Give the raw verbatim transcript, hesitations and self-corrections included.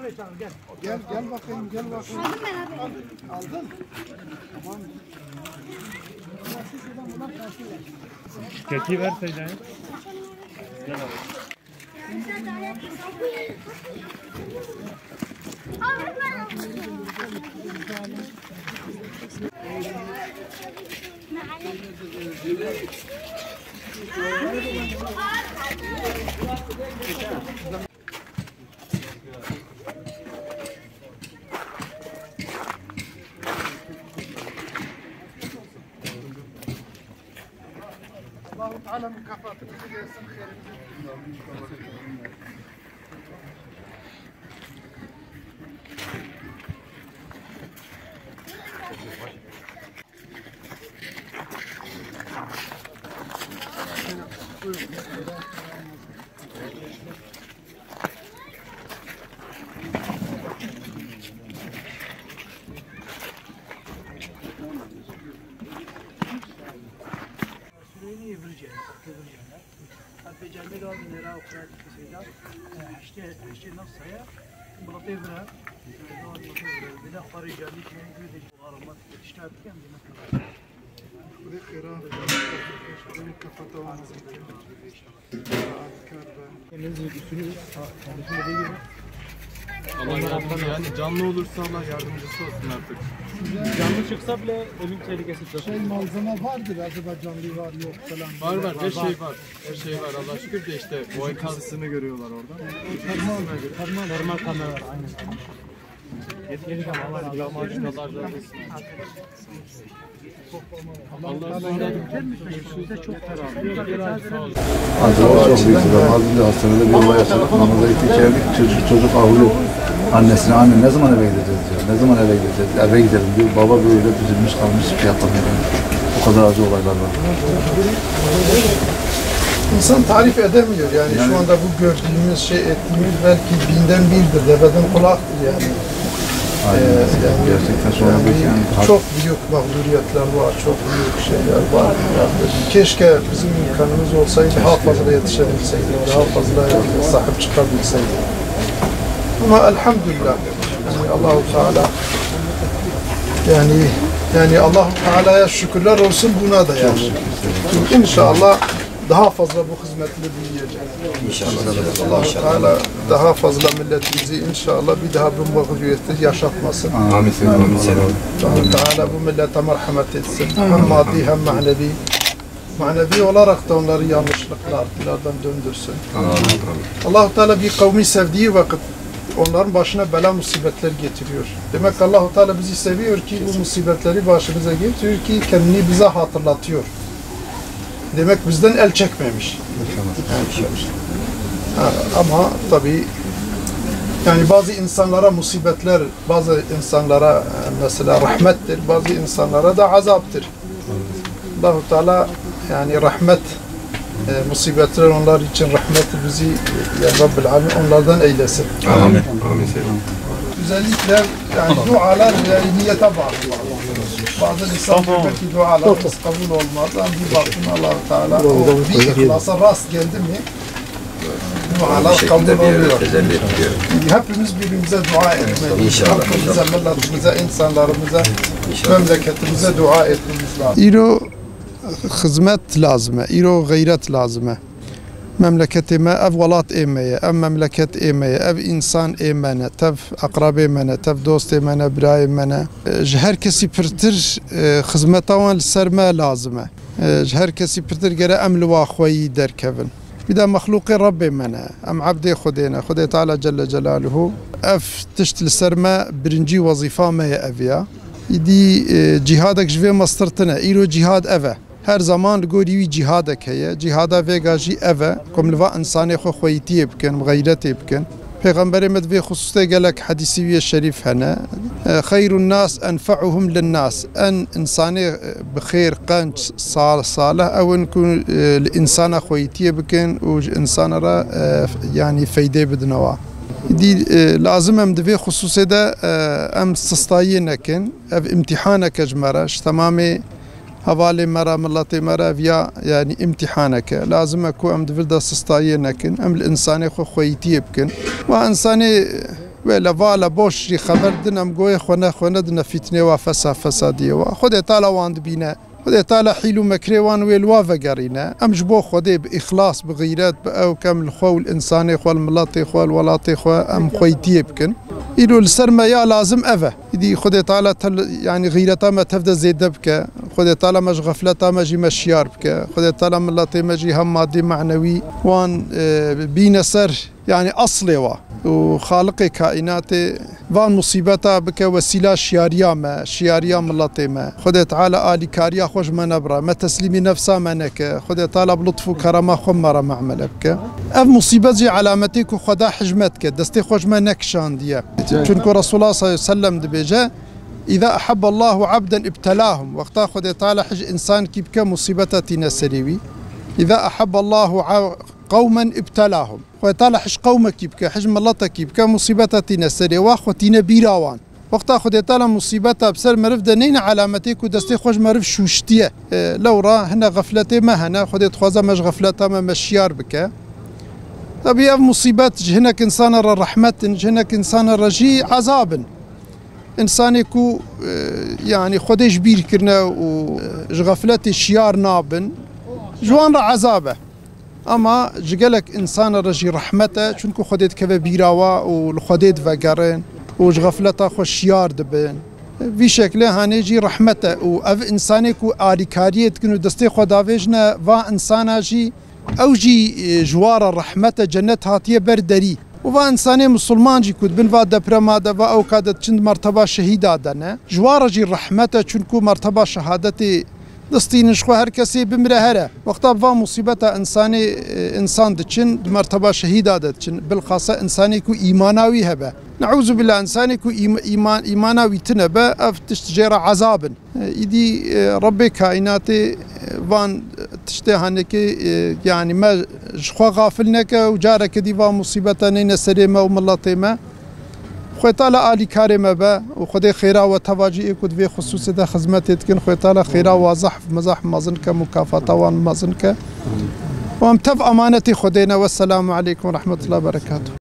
Gel, gel bakayım, gel bakayım. Aldın mı abi? Aldın. Tamam. Keki ver Seyda. Gel abi. Allahu Teala mükafatınızı versin, hayrınızı. Süreyi niye vuracağım? Vuracağım. Hep becermek lazım, nereye okuyacak bir şeyden. Ee, işte, işte nasıl ya? Bırakıyor bırak. Ee, doğru bırakıyor bırak. Bir de karı geldi, içine göre de aramak, işte artık hem demek lazım. Allah yardımcı, yani canlı olursa Allah yardımcısı olsun artık. Canlı çıksa bile ölüm tehlikesi taşıyor. Şey, malzeme vardır acaba, canlı var yok falan. Var, var, her şey var. Her şey var, Allah şükür de işte bu enkaz. Termal, termal, termal kamera var, aynen. Yetmiş Allah razı olsun. Acaba çok büyük bir, az önce hastanede bir olay yaşadık. Mehmet Ali tekerlek, çocuk, çocuk ağlıyor. Annesine, "Anne, ne zaman eve gideceğiz?" diyor. "Ne zaman eve gideceğiz? Eve gidelim." diyor. Baba böyle üzülmüş kalmış, bir şey yapamıyor. O kadar acı olaylar var. İnsan tarif edemiyor yani. Yani şu anda bu gördüğümüz, şey ettiğimiz belki binden birdir, deveden kulaktır yani. Aynen. Ee, yani, gerçekten şu anda yani yani daha çok büyük mağduriyetler var, çok büyük şeyler var. Yani keşke bizim imkanımız olsaydı, daha fazla yetişebilseydik, daha fazla sahip çıkabilseydik. Ama elhamdülillah, yani Allahu Teala, yani, yani Allahu Teala'ya şükürler olsun buna da yani. İnşallah daha fazla bu hizmetini büyüyecek. İnşallah. Allahu Teala daha fazla milletimizi inşallah bir daha bu mağduriyeti yaşatmasın. Amin. Amin. Allahu Teala bu millete merhamet etsin. Hem maddi hem manevi. Manevi olarak da onları yanlışlıklardan döndürsün. Allahu Teala bir kavmi sevdiği vakit onların başına bela musibetler getiriyor. Demek ki Allahu Teala bizi seviyor ki bu musibetleri başımıza getiriyor ki kendini bize hatırlatıyor. Demek bizden el çekmemiş. Ha, ama tabii yani bazı insanlara musibetler, bazı insanlara, e, mesela rahmettir, bazı insanlara da azaptır. Allahu Teala yani rahmet, e, musibetler onlar için rahmet bizi, e, ya Rabbil Alemin onlardan eylesin. Amin. Amin. Özellikle yani dualar yani niyete bağlı. Bazı insan diyor belki dualarımız kabul olmaz. Ama bir baktın Allahu Teala o bir ihlasa rast geldi mi dualar kabul oluyor. Hepimiz birbirimize dua etmeliyiz. İnşallah. Halkımıza, milletimize, insanlarımıza, memleketimize dua etmemiz lazım. Îro xizmet lazim e, îro xeyret lazim e. Memleketê me, ev welat ê me ye, ev memleket ê me ye, ev însan ê me ne, tev eqrabê me ne, tev dostê me ne, birayê me ne. E, ji her kesî pirtir, e, xizmeta wan li ser me lazim e. E, ji her kesî pirtir gere em li wa xweyî derkevin. Vî de mexlûqê Rebbê me ne, em ebdê Xwedê ne, Xwedê Teala Celle Celaluhu. Ev tişt li ser me birincî wezîfa me ye ev ya. Îdî, e, cîhadek ji vê mestir tine, îro cîhad ev e. Her zaman li gorî wî cîhadek heye. Cîhada vêga jî ev e, ku em li va însanê xwe xweyîtiyê bikin, em xeyretê bikin. Pêxemberê me di vê xisûsê gelek hedîsî wî yê şerîf hene. E, "Xeyrun nas enfe'uhum lin nas." En însanê, e, bi xêr, qenc, sal-, salih ew in ku, e, li însana xweyîtiyê bikin û ji însana re, e, f-, yanî feydê bidine wa. Dî, e, lazim em di vê xisûsê de, e, em sistayiyê nekin. Ev îmtîhaneke ji me re, ji temamê hevalê me re, miletê me re ev ya, yanî îmtîhaneke. Lazim e ku em di vir de sistayiyê nekin, em li însanê xwe xweyîtiyê bikin. Wa însanê Wê le va le boş jî xeber din, em goyê xwe ne, xwe nedine fîtnê wa, fesa fesadiyê wa. Xwedê Teala wan dibîne. Xwedê Teala hîl û mekrê wan wê li wa vegerîne. Em ji bo Xwedê bi îxlas, bi xîret, bi ewk em li xwe û li însanê xwe, li miletê xwe, li welatê xwe em xweytiyê bikin. Îro li ser me ya lazim ev e. Îdî Xwedê Teala tev, yanî xîreta me tev de zêde bike. Xwedê Teala me ji xefleta me jî me şiyar bike. Xwedê Teala miletê me jî hem madî, manewî wan, e, bîne ser, yanî eslê wa û Xaliqê kaînatê van musîbeta bike wesîla şiyariya me, şiyariya miletê me. Xwedê Teala alîkariya xwe ji me nebire, me teslîmî nefsa me neke. Xwedê Teala bi lutf û kerema xwe me re muamele bike. Ev musîbet jî alametê ku Xweda hij me dike, destê xwe ji me nekişandiye. Çunku Resulullah sallallahu aleyhi ve sellem dibêje, "Îza ahabbe Allahu abden ibtelahum." Wexta Xwedê Teala hij însankî bike, musîbeta tîne serê wî. "Îza ahabbe Allahu a-, qewmen ibtelahum." Xwedê Teala hij qewmekî bike, hij miletekî bike, musîbeta tîne serê wa, xwe tîne bîra wan. Wexta Xwedê Teala musîbeta bi ser meriv de neyne alametê ku destê xwe ji meriv şûştiye. E, lewra hine xefletê me hene, Xwedê dixwaze me ji xefleta me, me şiyar bike. Tabî ev musîbet ji hinek însana re rehmet in, ji hinek însana re jî ezab in. Însanê ku, e, yanî Xwedê ji bîr kirine û, e, ji xefletê şiyar nabin, ji wan re ezab e. Ama ji gelek însana re jî rehmet e, çunku Xwedê dikeve bîra wa û li Xwedê divegerin û ji xefleta xwe şiyar dibin. Vî şeklê hanê jî rehmet e û ev însanê ku alîkariyê dikin û destê xwe davêjine va însana jî, ew jî, e, ji wa re rehmet e, cennet hatiye ber derî. Û va însanê misilman jî ku di bin va deprema de, va ewka de diçin, di merteba şehîda de ne. Ji wa re jî rehmet e, çunku merteba şehadetê distînin, ji xwe her kesê bimire here. Wexta bi va musîbeta însanê, e, însan diçin, di merteba şehîda de diçin. Bilxasa însanê ku îmana wî hebe. Neûzubillah, însanê ku îm-, îman, îmana wî tune be, ev tişt jê re ezab in. E, îdî, e, Rebbê kaînatê, e, van tiştê hanekê, e, yanî me ji xwe xafil neke û careke dî va musîbeta neyne serê me û miletê me. Xwedê Teala alîkarê me be û Xwedê xêra we teva cî ê ku di vê xisûsê de xizmetê dikin. Xwedê Teala xêra wa zehf, mezahf mezin ke, mukafata wan mezin ke. Û em tev emanetê Xwedê ne. Wesselamu aleykum ve rahmetullahi ve berekatuh.